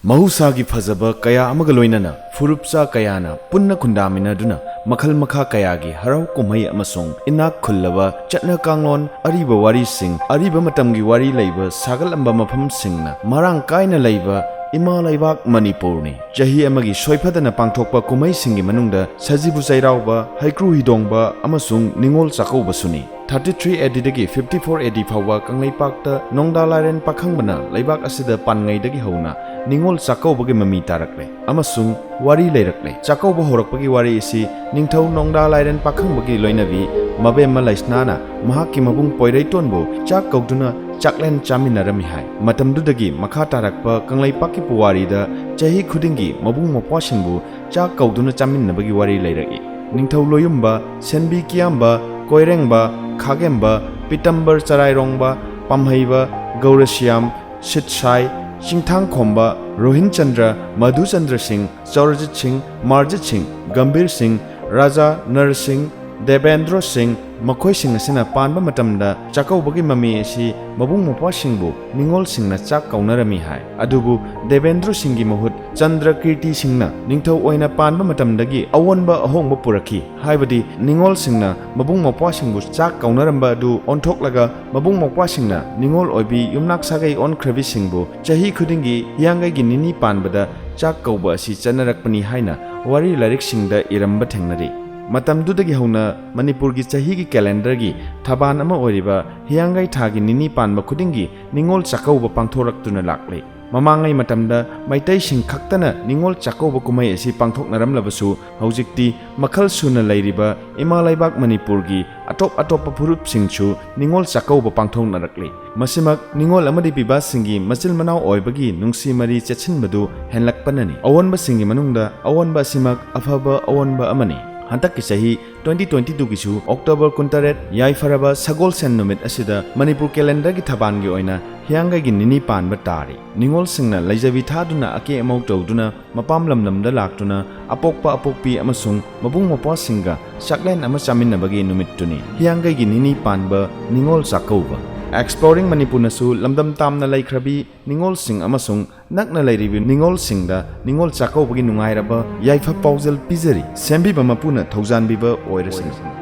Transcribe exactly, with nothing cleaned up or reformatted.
ꯃꯍꯧꯁꯥꯒꯤ ꯐꯖꯕ ꯀꯌꯥ ꯑꯃꯒ ꯂꯣꯏꯅꯅ ꯐꯨꯔꯨꯞꯆꯥ ꯀꯌꯥꯅ ꯄꯨꯟꯅ ꯈꯨꯟꯗꯥꯃꯤꯟꯅꯗꯨꯅ ꯃꯈꯜ ꯃꯈꯥ ꯀꯌꯥꯒꯤ ꯍꯔꯥꯎ ꯀꯨꯝꯍꯩ ꯑꯃꯁꯨꯡ ꯏꯅꯥꯛ ꯈꯨꯜꯂꯕ ꯆꯠꯅ ꯀꯥꯡꯂꯣꯟ, ꯑꯔꯤꯕ ꯋꯥꯔꯤꯁꯤꯡ, ꯑꯔꯤꯕ ꯃꯇꯝꯒꯤ ꯋꯥꯔꯤ ꯂꯩꯕ ꯁꯥꯒꯠꯂꯝꯕ ꯃꯐꯝꯁꯤꯡꯅ ꯃꯔꯥꯡ ꯀꯥꯏꯅ ꯂꯩꯕ ꯏꯃꯥ ꯂꯩꯕꯥꯛ ꯃꯅꯤꯄꯨꯔꯅꯤ꯫ ꯆꯍꯤ ꯑꯃꯒꯤ ꯁꯣꯏꯐꯗꯅ ꯄꯥꯡꯊꯣꯛꯄ ꯀꯨꯝꯍꯩꯁꯤꯡꯒꯤ ꯃꯅꯨꯡꯗ ꯁꯖꯤꯕꯨ ꯆꯩꯔꯥꯎꯕ, ꯍꯩꯀ꯭ꯔꯨ ꯍꯤꯗꯣꯡꯕ ꯑꯃꯁꯨꯡ ꯅꯤꯉꯣꯜ ꯆꯥꯛꯀꯧꯕꯁꯨꯅꯤ꯫ ꯊꯥꯔꯇꯤ ꯊ꯭ꯔꯤ ꯑꯦ ꯗꯤꯗꯒꯤ ꯐꯤꯐꯇꯤ ꯐꯣꯔ ꯑꯦ ꯗꯤ ꯐꯥꯎꯕ ꯀꯪꯂꯩꯄꯥꯛꯇ ꯅꯣꯡꯗꯥ ꯂꯥꯏꯔꯦꯟ ꯄꯥꯈꯪꯕꯅ ꯂꯩꯕꯥꯛ ꯑꯁꯤꯗ ꯄꯥꯟꯉꯩꯗꯒꯤ ꯍꯧꯅ ꯅꯤꯉꯣꯜ ꯆꯥꯛꯀꯧꯕꯒꯤ ꯃꯃꯤ ꯇꯥꯔꯛꯂꯦ ꯑꯃꯁꯨꯡ ꯋꯥꯔꯤ ꯂꯩꯔꯛꯂꯦ꯫ ꯆꯥꯛꯀꯧꯕ ꯍꯧꯔꯛꯄꯒꯤ ꯋꯥꯔꯤ ꯑꯁꯤ ꯅꯤꯡꯊꯧ ꯅꯣꯡꯗꯥ ꯂꯥꯏꯔꯦꯟ ꯄꯥꯈꯪꯕꯒꯤ ꯂꯣꯏꯅꯕꯤ ꯃꯕꯦꯝꯃ ꯂꯩꯁꯅꯥꯅ ꯃꯍꯥꯛꯀꯤ ꯃꯕꯨꯡ ꯄꯣꯏꯔꯩꯇꯣꯟꯕꯨ ꯆꯥꯛ ꯀꯧꯗꯨꯅ ꯆꯥꯛꯂꯦꯟ ꯆꯥꯃꯤꯟꯅꯔꯝꯃꯤ ꯍꯥꯏ꯫ ꯃꯇꯝꯗꯨꯗꯒꯤ ꯃꯈꯥ ꯇꯥꯔꯛꯄ ꯀꯪꯂꯩꯄꯥꯛꯀꯤ ꯄꯨꯋꯥꯔꯤꯗ ꯆꯍꯤ ꯈꯨꯗꯤꯡꯒꯤ ꯃꯕꯨꯡ ꯃꯧꯄ꯭ꯋꯥꯁꯤꯡꯕꯨ ꯆꯥꯛ ꯀꯧꯗꯨꯅ ꯆꯥꯃꯤꯟꯅꯕꯒꯤ ꯋꯥꯔꯤ ꯂꯩꯔꯛꯏ꯫ ꯅꯤꯡꯊꯧ ꯂꯣꯌꯨꯝꯕ, ꯁꯦꯟꯕꯤ ꯀꯤꯌꯥꯝꯕ, ꯀꯣꯏꯔꯦꯡꯕ, ꯈꯥꯒꯦꯝꯕ, ꯄꯤꯇꯝꯕꯔ ꯆꯔꯥꯏꯔꯣꯡꯕ, ꯄꯥꯝꯍꯩꯕ, ꯒꯧꯔꯁꯤꯌꯥꯝ, ꯁꯤꯠꯁꯥꯏ, ꯆꯤꯡꯊꯥꯡꯈꯣꯝꯕ, ꯔꯣꯍꯤꯟꯆꯟꯗ꯭ꯔ, ꯃꯙꯨꯆꯟꯗ꯭ꯔ ꯁꯤꯡ, ꯆꯧꯔꯖꯤꯠ ꯁꯤꯡ, ꯃꯥꯔꯖꯤꯠ ꯁꯤꯡ, ꯒꯝꯚꯤꯔ ꯁꯤꯡ, ꯔꯥꯖꯥ ꯅꯔ ꯁꯤꯡ, ꯗꯦꯕꯦꯟꯗ꯭ꯔꯣ ꯁꯤꯡ, ꯃꯈꯣꯏꯁꯤꯡ ꯑꯁꯤꯅ ꯄꯥꯟꯕ ꯃꯇꯝꯗ ꯆꯥꯛꯀꯧꯕꯒꯤ ꯃꯃꯤ ꯑꯁꯤ ꯃꯕꯨꯡ ꯃꯧꯄ꯭ꯋꯥꯁꯤꯡꯕꯨ ꯅꯤꯉꯣꯜꯁꯤꯡꯅ ꯆꯥꯛ ꯀꯧꯅꯔꯝꯃꯤ ꯍꯥꯏ꯫ ꯑꯗꯨꯕꯨ ꯗꯦꯕꯦꯟꯗ꯭ꯔꯣ ꯁꯤꯡꯒꯤ ꯃꯍꯨꯠ ꯆꯟꯗ꯭ꯔ ꯀꯤꯔꯇꯤ ꯁꯤꯡꯅ ꯅꯤꯡꯊꯧ ꯑꯣꯏꯅ ꯄꯥꯟꯕ ꯃꯇꯝꯗꯒꯤ ꯑꯑꯣꯟꯕ ꯑꯍꯣꯡꯕ ꯄꯨꯔꯛꯈꯤ꯫ ꯍꯥꯏꯕꯗꯤ ꯅꯤꯉꯣꯜꯁꯤꯡꯅ ꯃꯕꯨꯡ ꯃꯧꯄ꯭ꯋꯥꯁꯤꯡꯕꯨ ꯆꯥꯛ ꯀꯧꯅꯔꯝꯕ ꯑꯗꯨ ꯑꯣꯟꯊꯣꯛꯂꯒ ꯃꯕꯨꯡ ꯃꯧꯄ꯭ꯋꯥꯁꯤꯡꯅ ꯅꯤꯉꯣꯜ ꯑꯣꯏꯕꯤ ꯌꯨꯝꯅꯥꯛ ꯁꯥꯒꯩ ꯑꯣꯟꯈ꯭ꯔꯕꯤꯁꯤꯡꯕꯨ ꯆꯍꯤ ꯈꯨꯗꯤꯡꯒꯤ ꯍꯤꯌꯥꯡꯒꯩꯒꯤ ꯅꯤꯅꯤ ꯄꯥꯟꯕꯗ ꯆꯥꯛ ꯀꯧꯕ ꯑꯁꯤ ꯆꯠꯅꯔꯛꯄꯅꯤ ꯍꯥꯏꯅ ꯋꯥꯔꯤ ꯂꯥꯏꯔꯤꯛꯁꯤꯡꯗ ꯏꯔꯝꯕ ꯊꯦꯡꯅꯔꯤ꯫ ꯃꯇꯝꯗꯨꯗꯒꯤ ꯍꯧꯅ ꯃꯅꯤꯄꯨꯔꯒꯤ ꯆꯍꯤꯒꯤ ꯀꯦꯂꯦꯟꯗꯔꯒꯤ ꯊꯕꯥꯟ ꯑꯃ ꯑꯣꯏꯔꯤꯕ ꯍꯤꯌꯥꯡꯒꯩ ꯊꯥꯒꯤ ꯅꯤꯅꯤ ꯄꯥꯟꯕ ꯈꯨꯗꯤꯡꯒꯤ ꯅꯤꯉꯣꯜ ꯆꯥꯛꯀꯧꯕ ꯄꯥꯡꯊꯣꯔꯛꯇꯨꯅ ꯂꯥꯛꯂꯤ꯫ ꯃꯃꯥꯡꯉꯩ ꯃꯇꯝꯗ ꯃꯩꯇꯩꯁꯤꯡ ꯈꯛꯇꯅ ꯅꯤꯉꯣꯜ ꯆꯥꯛꯀꯧꯕ ꯀꯨꯝꯍꯩ ꯑꯁꯤ ꯄꯥꯡꯊꯣꯛꯅꯔꯝꯂꯕꯁꯨ, ꯍꯧꯖꯤꯛꯇꯤ ꯃꯈꯜ ꯁꯨꯅ ꯂꯩꯔꯤꯕ ꯏꯃꯥ ꯂꯩꯕꯥꯛ ꯃꯅꯤꯄꯨꯔꯒꯤ ꯑꯇꯣꯞ ꯑꯇꯣꯞꯄ ꯐꯨꯔꯨꯞꯁꯤꯡꯁꯨ ꯅꯤꯉꯣꯜ ꯆꯥꯛꯀꯧꯕ ꯄꯥꯡꯊꯣꯛꯅꯔꯛꯂꯤ꯫ ꯃꯁꯤꯃꯛ ꯅꯤꯉꯣꯜ ꯑꯃꯗꯤ ꯄꯤꯕꯥꯁꯤꯡꯒꯤ ꯃꯆꯤꯜ ꯃꯅꯥꯎ ꯑꯣꯏꯕꯒꯤ ꯅꯨꯡꯁꯤ ꯃꯔꯤ ꯆꯦꯠꯁꯤꯟꯕꯗꯨ ꯍꯦꯟꯂꯛꯄꯅꯅꯤ꯫ ꯑꯑꯣꯟꯕꯁꯤꯡꯒꯤ ꯃꯅꯨꯡꯗ ꯑꯑꯣꯟꯕ ꯑꯁꯤꯃꯛ ꯑꯐꯕ ꯑꯑꯣꯟꯕ ꯑꯃꯅꯤ꯫ ꯍꯟꯗꯛꯀꯤ ꯆꯍꯤ ꯇ꯭ꯋꯦꯟꯇꯤ ꯇ꯭ꯋꯦꯟꯇꯤ ꯇꯨꯒꯤꯁꯨ ꯑꯣꯛꯇꯣꯕꯔ ꯀꯨꯟꯇꯔꯦꯠ ꯌꯥꯏꯐꯔꯕ ꯁꯒꯣꯜꯁꯦꯟ ꯅꯨꯃꯤꯠ ꯑꯁꯤꯗ ꯃꯅꯤꯄꯨꯔ ꯀꯦꯂꯦꯟꯗꯔꯒꯤ ꯊꯕꯥꯟꯒꯤ ꯑꯣꯏꯅ ꯍꯤꯌꯥꯡꯒꯩꯒꯤ ꯅꯤꯅꯤ ꯄꯥꯟꯕ ꯇꯥꯔꯤ꯫ ꯅꯤꯉꯣꯜꯁꯤꯡꯅ ꯂꯩꯖꯕꯤ ꯊꯥꯗꯨꯅ ꯑꯀꯦ ꯑꯃꯧ ꯇꯧꯗꯨꯅ ꯃꯄꯥꯝ ꯂꯝꯗꯝꯗ ꯂꯥꯛꯇꯨꯅ ꯑꯄꯣꯛꯄ ꯑꯄꯣꯛꯄꯤ ꯑꯃꯁꯨꯡ ꯃꯕꯨꯡ ꯃꯧꯄ꯭ꯋꯥꯁꯤꯡꯒ ꯆꯥꯛꯂꯦꯟ ꯑꯃ ꯆꯥꯃꯤꯟꯅꯕꯒꯤ ꯅꯨꯃꯤꯠꯇꯨꯅꯤ ꯍꯤꯌꯥꯡꯒꯩꯒꯤ ꯅꯤꯅꯤ ꯄꯥꯟꯕ ꯅꯤꯉꯣꯜ ꯆꯥꯛꯀꯧꯕ꯫ Exploring ꯃꯅꯤꯄꯨꯔꯅꯁꯨ ꯂꯝꯗꯝ ꯇꯥꯝꯅ ꯂꯩꯈ꯭ꯔꯕꯤ ꯅꯤꯉꯣꯜꯁꯤꯡ ꯑꯃꯁꯨꯡ ꯅꯛꯅ ꯂꯩꯔꯤꯕ ꯅꯤꯉꯣꯜꯁꯤꯡꯗ ꯅꯤꯉꯣꯜ ꯆꯥꯛꯀꯧꯕꯒꯤ ꯅꯨꯡꯉꯥꯏꯔꯕ ꯌꯥꯏꯐ ꯄꯥꯎꯖꯦꯜ ꯄꯤꯖꯔꯤ꯫ ꯁꯦꯝꯕꯤꯕ ꯃꯄꯨꯅ ꯊꯧꯖꯥꯟꯕꯤꯕ ꯑꯣꯏꯔꯁꯅꯨ꯫